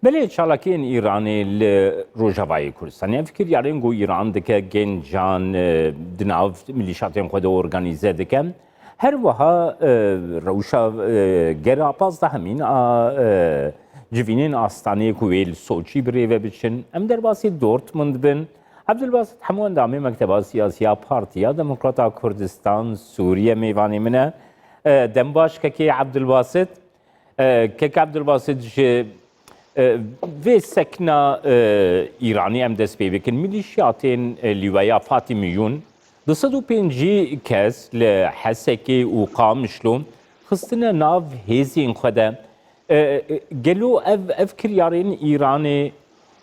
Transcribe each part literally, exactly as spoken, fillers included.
Belê çalakiyên Îranê li Rojavayê Kurdistanê, ev kiryarên ku Îran dike gencan, e, di nav milîşatên xwe de organîze dike. Her wiha, e, rewşa, e, gera pazdehemîn a, e, civînên astanê ku wê li Soçî bi rê ve biçin. Em derbasî Dortmund bin. Abdulbasit Hemû endamê Mekteba Siyasî ya Partiya Demokrata Kurdistan Sûriye mêvanê min e. E, dem baş kekê Abdulbasit. E, kek Abdulbasit, ji, e, vê sekna, e, Îranî em dest pê bikin. Milîşyatên, e, Lîwaya Fatîmiyûn, du sed û pêncî kes li Hesekê û Qamişlo xistine nav hêzên xwe de. E, e, gelo ev, ev kiryarên Îranê,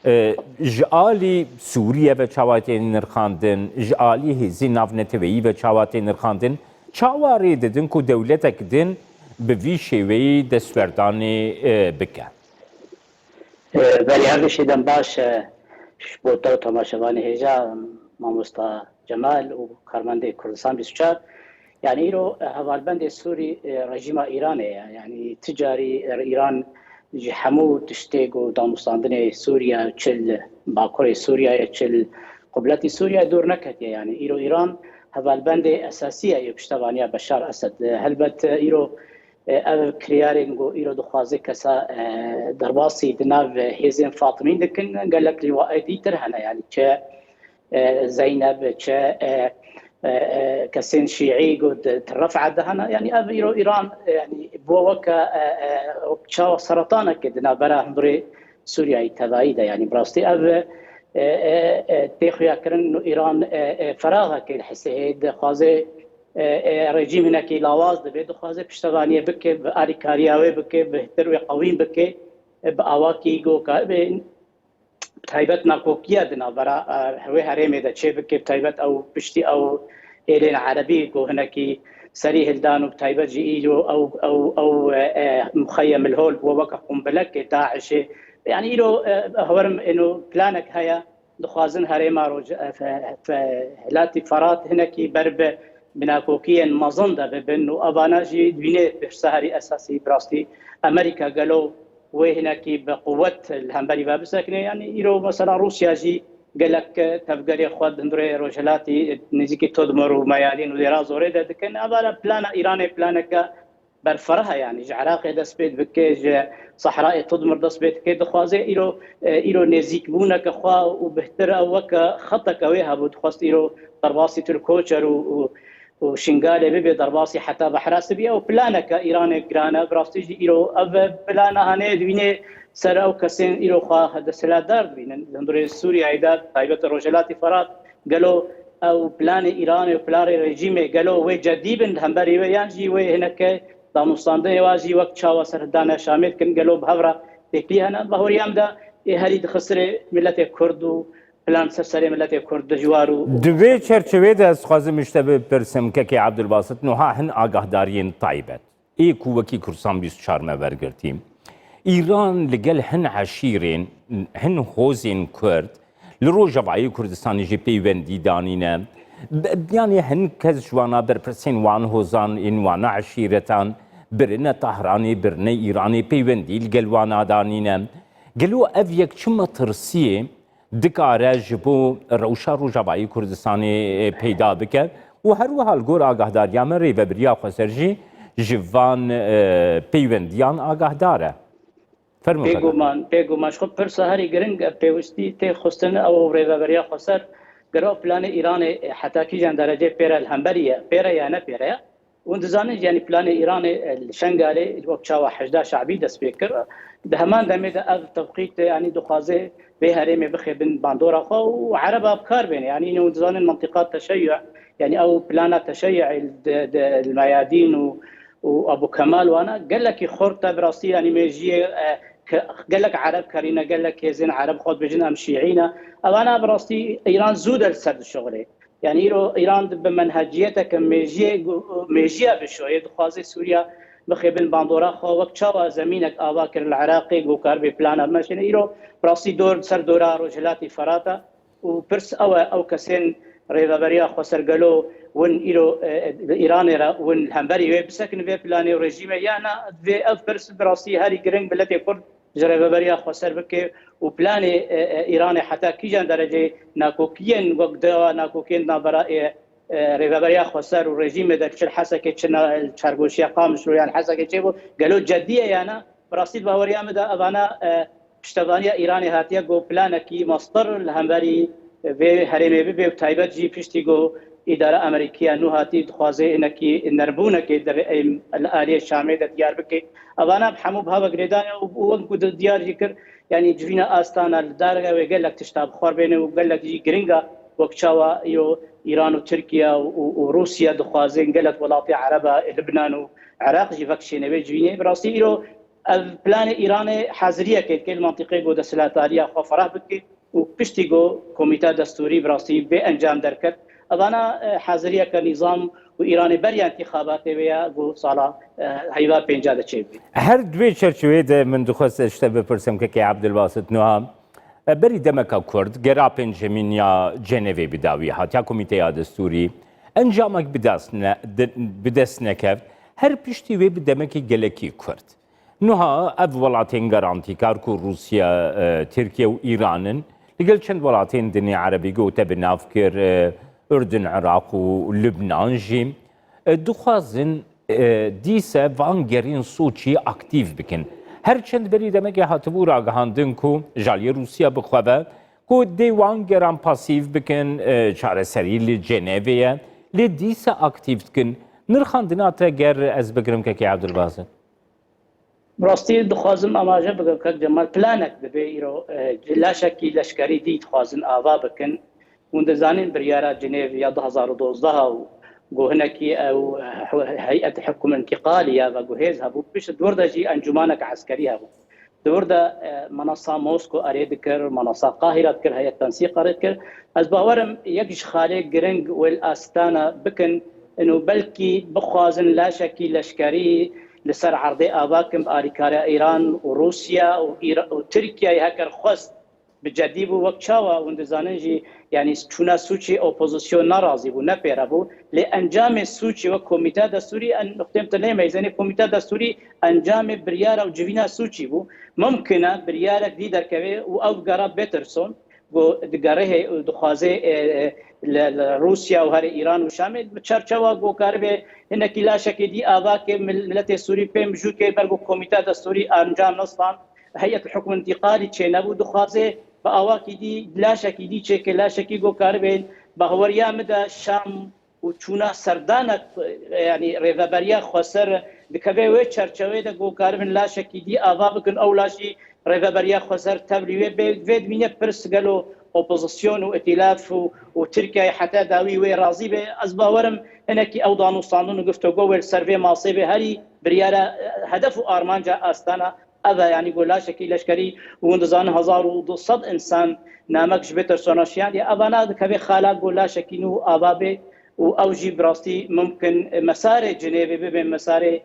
e, ji alî Sûriye ve çawa tê nirxandin, ji alî hêzên navneteweyî ve çawa tê nirxandin? Çawa rê didin ku dewletek din bi vî şêweyî destwerdanê, e, bike? E, belê, her tiştî dem baş, e, ji bo te û temaşevanê hêja, mamosta Cemal û karmendê Kurdistan bîst û çar. Yani îro, e, hevalbendê Sûrî, e, rejîma Îranê ye. Yani ti carî, e, Îran ji hemû tiştê ku danûstandinê Sûriye, çi li Bakurê Sûriye ye, çi li qubletî Sûriye dûr neketiye. Yani îro Îran hevalbendê esasî ye yê piştevaniya Beşar Esed. E, helbet, e, îro, e, ev kiryarên ku îro dixwaze kesa, e, derbasî di nav hêzên Fatimîn dikin, gelek lîwayê dîtir hene. Yani çi, e, Zeyneb, çi, e, e, e, kesên şîî ku di, di Ref'a de hene. Yani ev îro Îran, e, yani bû weke, e, e, çawa seretanekê di navbera hundirê Sûriyeyê tevayî de. Yani bi rastî ev, e, e, e, tê xuyakirin Îran, e, e, feraxekê dihise, dixwaze, e, e, rejîm hinekî lawaz dibe, dixwaze piştevaniyê bike, bi alîkariya wê bike, bihtir wê qewîn bike, e, bi awakî ku karibe bi taybet nakokiya di navbera, e, wê herêmê de çêbike, bi taybet ew piştî ew êlên erebî ku hinekî serî hildan û bi taybet jî îro ew, ew, ew, e, e, muxeyem li hol bû weke qumbilekê DAIŞê. Yani îro, e, hewerim êno planek heye, dixwazin herêma roj-, e, fe-, fe-, hilatî Ferat hinekî ber bi binakokiyên mezin de bibin û evana jî dibîne pirsa herî esasî bi rastî Amerîka gelo wê hinekî bi quwet li hemberî ve bisekine. Yani îro mesela Rûsya jî gelek tevgerê xwe di hundirê rojhilatî nêzîkî Todmor û Meyadîn û Dêra Zorê de dikin. Evara plana Îranê planeke berfireh e, yani ji Iraqê dest pê dike, ji Sehrayê Todmor dest pê dike, dixwaze îro, e, îro nêzîkbûneke xwe û bihtir ew weke xeteke wê hebû, dixwest îro derbasî Tirkoçer û, û û Şingalê bibe derbasî heta Behra Sibî, ew planeke Îranê giran e. Bi rastî jî îro ev plana hane dibîne ser ew kesên îro xwe desthilatdar dibînin. Li hundirê Sûriyeyê de, taybet Rojhilatî Ferat, gelo ew planê Îranê û planê rejîmê gelo wê cedî bin li hemberî wê, yan jî wê hineke danûstandinê wa jî wek çawa serhildana Şamê dikin, gelo bi hev re têkilî hene? Bahorî em de ê herî dixisirê miletê Kurd û plan ser serê miletê Kurd dijwar û Di vê çerçevê de ez dixwazim ji te bipirsim, kekê Abdulbasit, niha hin agahdariyên taybet ê ku wekî Kurdistan bîst û çar me wergirtî. Îran li gel hin eşîrên, hin hozên Kurd li Rojavayê Kurdistanê jî peywendî danîne. Be-, yanî hin kes ji wana berpirsên wan hozan ên wana eşîretan birine Tahranê, birine Îranê, peywendî li gel wana danîne. Gelo ev yek çi metirsiyê dikare ji bo rewşa Rojavayê Kurdistanê, e, peyda bike û her wiha li gor agahdariya me Rêvebiriya Xweser jî ji van, e, peywendiyan agahdar e. Fermo kaka. Bêguman, bêguman ji xwe pirsa herî giring e, pêwistî tê xistin ew Rêvebiriya Xweser gelo planê Îranê, e, heta kîjan derecê pêre li hemberî ye, pêre ya ne pêre ye. Hûn dizanin, yanî planê Îranê, e, li Şengalê wek çawa Heşda Şe'bî dest pê kir. Di heman demê de ev tewqît, yanî dixwaze vê herêmê bixe bin bandora xwe û Ereba bi kar bêne. Yanî hûn dizanin mintîqa teşeyyu'ê, yanî ew plana teşeyyu'ê di, di, li Meyadîn û, û Ebû Kemal wana gelekî xurt e bi rastî, yanî mêjiyê, e, ke-, gelek Ereb kerîne, gelek hêzên Ereb xwe dibêjin em şîî ne. Evana bi rastî Îran zû de li ser dişuxulê. Yani îro Îran di bi menheciyeteke mêjiyê, mêjiya bişoyê dixwaze Sûriya bixe bin bandora xwe, wek çawa zemînek ava kir li Iraqê, ku kar bê plana meşine. Îro bi rastî dor ser dora Rojhilatî Ferata û pirs ew e, ew kesên Rêveberiya Xweser gelo win îro, e, li Îranê re win li hemberî wê bisekin vê planê û rejîmê ya na? Vê ev pirs bi rastî herî giring miletê Kurd ji rêveberiya xweser bike û planê e, e, Îranê heta kîjan dereceyê nakokiyên wek dewa nakokiyên navbera e, e, rêveberiya xweser û rejîmê de çi li Hesekê çi na-, li çargoşiya Qamişlo yan Hesekê çêbû, gelo cedî ye ya na? Bi rastî di baweriya min de evana e, piştevaniya Îranê hatiye ku planekî mestir li hemberî vê herêmê bibe û taybet jî piştî ku îdara Amerîkiya nû hatî dixwaze hinekî nermbûnekê di rê-, em, li aliyê Şamê de diyar bike. Evana bi hemû biha ve girêdan e û wek ku di-, diyar jî kir, yanî civîna astana li darge wê gelek tişta bi xwe bêne û gelek jî giring e, wek çawa yo Îran û Tirkiye û, û, û Rûsya dixwazin gelek welatê Ereba, Libnan û Iraq jî vekişêne wê civînê. Bi rastî îro ev planê Îranê haziriyekê dike li mantîqê ku desthilatdariya xwe ferah bike û piştî ku komîta destûrî bi rastî bê encam derket. Evana e, haziriyeke nîzam û Îranê beriya întîxabatê wê ya ku sala e, heyva pênca de çêbî. Her di wê çerçeveyê de min dixwest ez ji te bipirsim, Kekê Ebdilbasit Nuha. E, berî demeka kurt, gera pêncemîn ya Cenevê bi dawî hat, ya Komîteya Destûrî, encamek bi dest ne-, di-, bi dest nekevt, her piştî wê bi demekî gelekî kurt. Nuha ev welatên garantîkar ku Rûsya, e, Tirkiye û Îran in, li gel çend welatên dinê Erebî gote bi nav kir, e, Urdun, Iraq û Lubnan jî, e, dixwazin, e, dîse van gerên Soçî aktîf bikin. Her çend berî demekê hatibû ragihandin ku ji aliyê Rûsya bi xwe ve ku dê wan geran pasîf bikin, e, çareserî li Cenevê ye, lê dîse aktîf dikin. Nirxandina te ger ez bigirim, Kekê Ebdilbasit? Bi rastî dixwazim amaje bikim, kek Cemal, planek dibe îro, e, laşekî leşkerî dî dixwazin ava bikin. Hûn dizanin biryara Cinêv ya du hezar û dozdeh û ku hinekî ew, e, heyet hukm intîqalî ya ve ku hêz hebû, pişt di wir de jî encûmanek eskerî hebû. Di wir de e, manasa Mosko erê dikir, manasa Qahira dikir, heyet tensîq erê dikir. Ez bawerim yek ji xalê giring wê li astana bikin, û belkî bixwazin laşekî leşkerî li ser erdê ava kin bi alîkariya Îran û Rûsya û Îra-, û Tirkiyeyê heker xwest bi cedî bû. Wek çawa hûn dizanin jî, yanî çûna Sûçî opozîsyon nerazî bû, ne pêre bû. Lê encamê Sûçî wek komîta destûrî, en nuqtê min te nê meyzênê, komîta destûrî encamê biryara û civîna Sûçî bû. Mimkin e biryarek dî derkeve û ew digera Peterson, ku digerihê û dixwaze, e, e, li, li Rûsya û herê Îran û Şamê bi çerçewa ku karibe hinekî laşekê dî ava ke mil-, miletê Sûrî pê mijûkê ber ku komîta destûrî encam nestan, heyet hukm intîqalî çênebû, dixwaze bi awakî dî, laşekî dî çêke, laşekî ku karibe bahweriya min de Şam û çûna serdanek, yanî rêveberiya xweser dikeve wê çerçeveyê de ku karibin laşekî dî ava bikin, ew laş jî rêveberiya xweser tevlî wê bê. Vê dimîne pirs gelo opozîsyon û îtîlaf û, û Tirkiyeyê heta dawî wê razî be? Ez bawerim hinekî ew danûstandin û guftego wê li ser vê masê be, herî biryara, e, hedef û armanca astana ev e, yanî ku laşekî leşkerî û hûn dizanin hezar û du sed însan namek ji Petersona şiyandiye. Evana dikeve xala ku laşekî nû ava bê û ew jî bi rastî mimkin mesarê Cinêvê bibe mesarê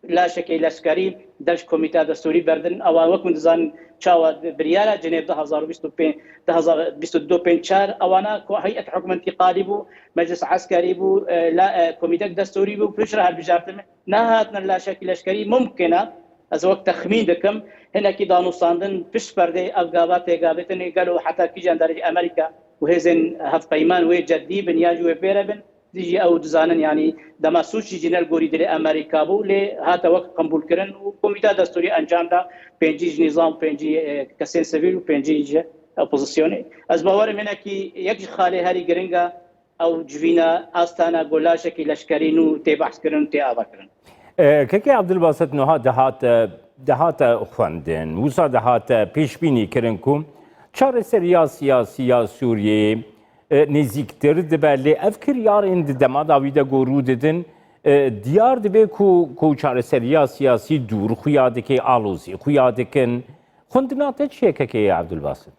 laşekê leşkerî, dev ji komîta destûrî berdin. Ewa wek hûn dizanin çawa biryara Cinêv du hezar û bîst û pênc, du hezar bîst û du pênc çar, ewana ku heyet hukm intîqalî bû, meclis eskerî bû, e, la, e, komîtek destûrî bû, piştre hilbijartin nehatine laşekî leşkerî. Mimkin e, ez wek texmîn dikim, hinekî danûstandin pişt perdê ev gava têgavêtinê gelo heta kîjan derece Amerîka û hêzên hevpeyman wê cedî bin ya jî wê pêre bin. Dijî ew dizanin, yanî dema Sûçî jî ne li gorî dilê Amerîka bû, lê hate wek qembûlkirin û komîta destûrî encam da, pêncî ji nîzam, pêncî, e, kesên sivîl û pêncî ji opozîsyonê. Ez bawerim hinekî yek ji xalê herî giring e, ew civîna astana ku laşekî leşkerî nû tê behskirin û tê avakirin. E, Kekê Ebdilbasit nuha dihate, dihate xwendin, wisa dihate pêşbînî kirin ku çareseriya siyasî ya Sûriyeyê, e, nêzîktir dibe, lê ev kiryarên di dema dawî de ku rû didin, e, diyar dibe ku, ku çareseriya siyasî dûr xuya dike, alozî xuya dikin. Xwendina te çi ye, Kekê Ebdilbasit?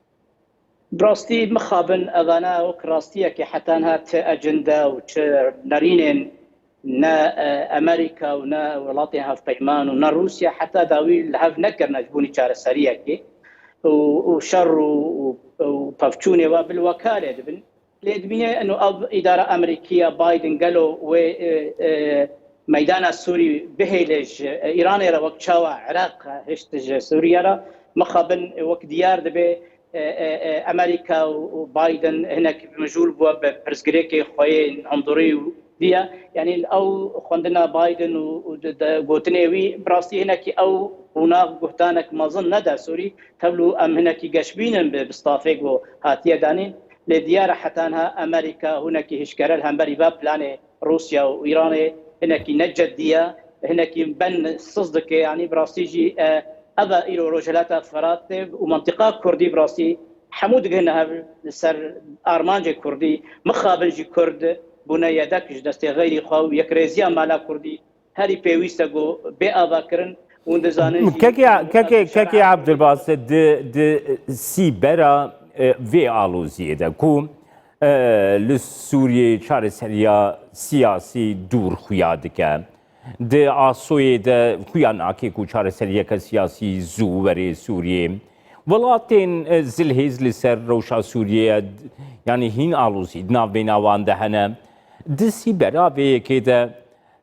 Bi rastî mixabin evana wek rastiyekê heta niha çi ecinde û çi nerînên ne, e, Amerîka û ne welatên hevpeyman û ne Rûsya heta dawî li hev nekirine ji bûnî çareseriyekê û, û şer û, û, û pevçûnê we bilwekalê dibin. Lê dibîne eno ev îdara Amerîkiya Biden gelo wê, e, e, meydana Sûrî bihêle ji, e, Îranê re wek çawa Iraq hişt ji Sûriye re. Mixabin wek diyar dibe, e, e, e, Amerîka û, û Biden hinek mijûl bû bi pirsgirêkê xwe yê hundirî û diye. Yanî ew xwendina Biden û, û di, di gotinê wî bi rastî hinekî ew qonax guhdanek mezin nede Sûrî. Tevlû em hinekî geşbîn in bi, bi stafê ku hatiye danîn. Lê diyar e heta niha Amerîka hinekî hişkere li hemberî ve planê Rûsya û Îranê hinekî ne cedî ye, hinekî ben siz dike. Yanî bi rastî jî, e, ev e îro Rojhilata Firatê û mentiqa Kurdî bi rastî hemû digihine hev li ser armancê Kurdî. Mixabin jî Kurd bûne yedek ji destê xeyrî xwe û yekrêziya mala Kurdî herî pêwîst e ku bê avakirin. Hûn dizanin jî Kekê, kekê, kekê Ebdulbasit, di, di sîbera, e, vê aloziyê de ku, e, li Sûriyê çareseriya siyasî dûr xuya dike. Di asoyê de xuya nake ku çareseriyeke siyasî zû were Sûriyê. Welatên, e, zilhêz li ser rewşa Sûriyê, yanî hîn alozî di navbeyna wan de hene. Di sîbera vê yekê de,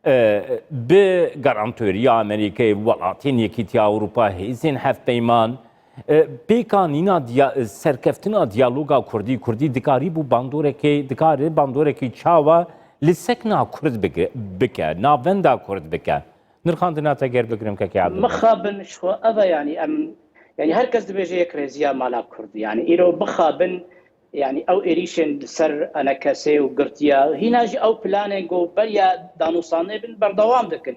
e, bi garantoriya Amerîkayê, welatên Yekîtiya Ewropa, hêzên hevpeyman, e, pêkanîna diya-, serkeftina diyaloga Kurdî, Kurdî dikarî bû bandorekê, dikarî bandorekî çawa li sekna Kurd bike, bike, navenda Kurd bike. Nirxandina te ger bigrim, kekê Abdulbasit. Mixabin ji xwe ev e, yanî em, yanî her kes dibêje yekrêziya mala Kurd. Yanî îro bixabin, yanî ew êrîşên li ser enekesê û girtiya, hîna jî ew planên ku beriya danûstandinê bin berdewam dikin.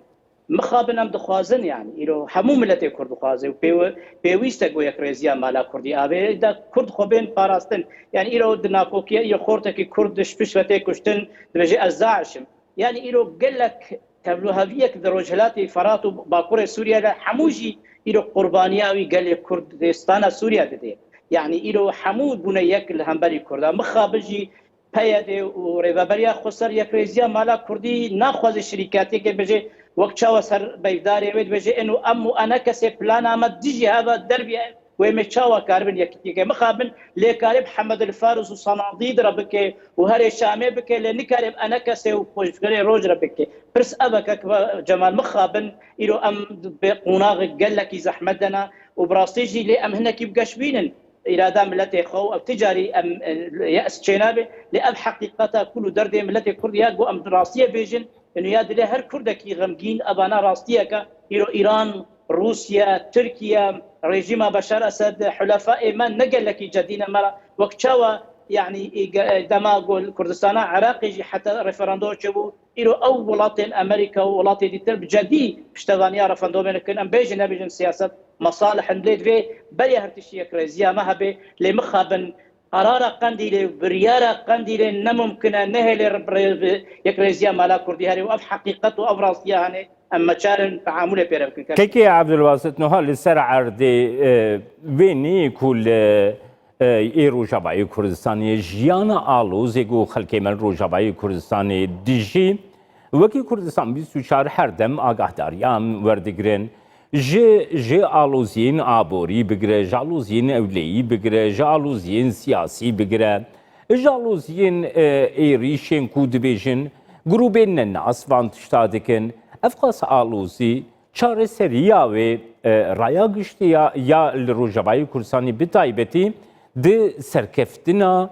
Mixabin em dixwazin, yanî îro hemû miletê Kurd dixwaze û pêwe-, pêwîst e ku yekrêziya mala Kurdî avê de Kurd xwe bên parastin. Yanî îro di nakokiya îro xortekî Kurd ji pişt ve tê kuştin, dibêje ez DAIŞ im. Yanî îro gelek tevlûheviyek di Rojhilatê Ferat û Bakurê Sûriye de hemû jî îro qurbaniya wî gelê Kurd dê stana Sûriye didê. Yanî îro hemû bûne yek li hemberî Kurda. Mixabin jî P Y D û Rêveberiya Xweser Yekrêziya Mala Kurdî naxwaze şirîketiyekê bêje, wek çawa ser beyvdarê wê dibêje, eno em û enekesê plana me dijî heva derviye wê me çawa karibin yekîtiyekê mixabin, lê karê bi Hemed el Faris û Sanadîd re bike û herê Şamê bike, lê nikarê bi enekesê û xweşgirê roj re bike. Pirs ev e, kek Cemal, mixabin, îro em bi qonaxê gelekî zehmet de ne û bi rastî jî lê em hinekî bi geşbîn in. Îrada miletê xwe û ev ti carî em, e, ye's çênabe. Lê ev heqîqeta kul û derdê miletê Kurd ya ku em bi rastiyê bêjin, inu ya dilê her Kurdekî xemgîn, evana rastiyeke îro Îran, Rûsya, Tirkiye, rejîma Beşar Esed, hulefaê me ne gelekî cedî ne me re. Wek çawa, yanî, e, ge-, e, dema ku li Kurdistana Iraqê jî heta referandum çêbû, îro ew welatên Amerîka û welatê dîtir bi cedî piştevaniya referandumê dikin. Em bêjin nebêjin siyaset mesalih in, lê divê beriya her tiştî yekrêziya me hebe, lê mixabin qerara Qendîlê û biryara Qendîlê ne mumkin e, nehêlê re bi yekrêziya mala Kurdî herê û ev heqîqet û ev rastiya hene, em neçar in teamûlê pê re bikin. Kekê Ebdulbasit, niha li ser erdê, e, vê neyê ku li, e, ê Rojavayê Kurdistanê jiyana alozê ku xelkê me li Rojavayê Kurdistanê dijî, wekî Kurdistan bîst û çar her dem agahdariyan werdigirin. Ji, ji aloziyên aborî bigire, ji aloziyên ewleyî bigire, ji aloziyên siyasî bigire, ji aloziyên, e, êrîşên ku dibêjin grûbên nenas van tişta dikin. Ev qas alozî çareseriya wê, e, raya giştî ya, ya li Rojavayê Kurdistanê bi taybetî di serkeftina,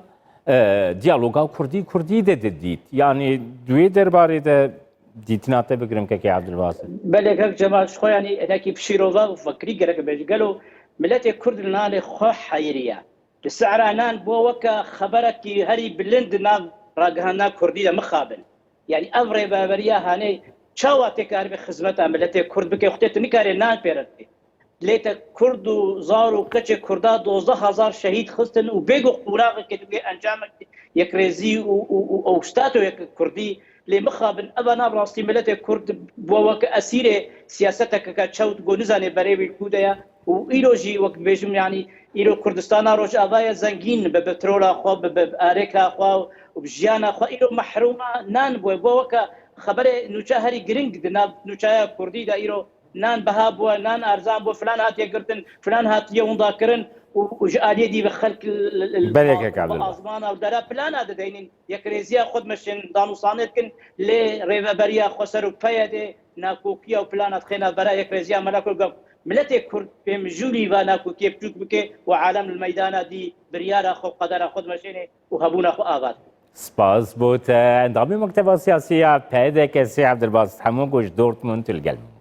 e, diyaloga Kurdî Kurdî de didît. Yanî di wê derbarê de dîtina te bigrim, kekê Ebdulbasit. Belê, kek Cemal, ji xwe, yanî hinekî bi şîrova û fekrî gerek bêjî. Gelo miletê Kurd li nalê xwe heyiriye? Li sehra nan bû weke xeberekî herî bilind di nav ragihandina Kurdî de mixabin. Yanî ev rêveberiya hanê çawa tê karibe xizmeta miletê Kurd bike, xutê tu nikarê nan pê re dikê. Lê te Kurd û zar û keçê Kurda dozdeh hezar şehîd xistin û bêgo qûraxekê dibê encamekî yekrêzî û, û, û, û statoyeke Kurdî. Lê mixabin, eva nav rastî miletê Kurd bû weke esîrê siyaseteke çewt ku nizanê berê wî li ku de ye. Û îro jî wek dibêjim, yanî îro Kurdistana Rojava ye zengîn bi petrola xwe, bi, bi, bi arêka xwe û bi jiyana xwe îro mehrûma nan bûye. Bû weke xeberê nûçe herî giring di nav nûçeya Kurdî de îro nan biha bûye, nan erzan bû, filan hatiye girtin, filan hatiye winda kirin û, û ji aliyê dî ve xelk li, li, li Belê kek Abdullah. Azmana û dera plana dideynin. Yekrêziya xwe dimeşin, danûsanê dikin, lê rêveberiya xweser û peyedê nakokiya û plana dixê navbera yekrêziya mela ku gam miletê Kurd pê mijûlî va nakokiyê biçûk bike û alem li meydana dî biryara xwe û qedera xwe dimeşêne û hebûna xwe ava dike. Spas bo te. Endamê Mekteba Siyasî ya P D K S Ebdilbasit Hemo ku ji Dortmund li gel me bû.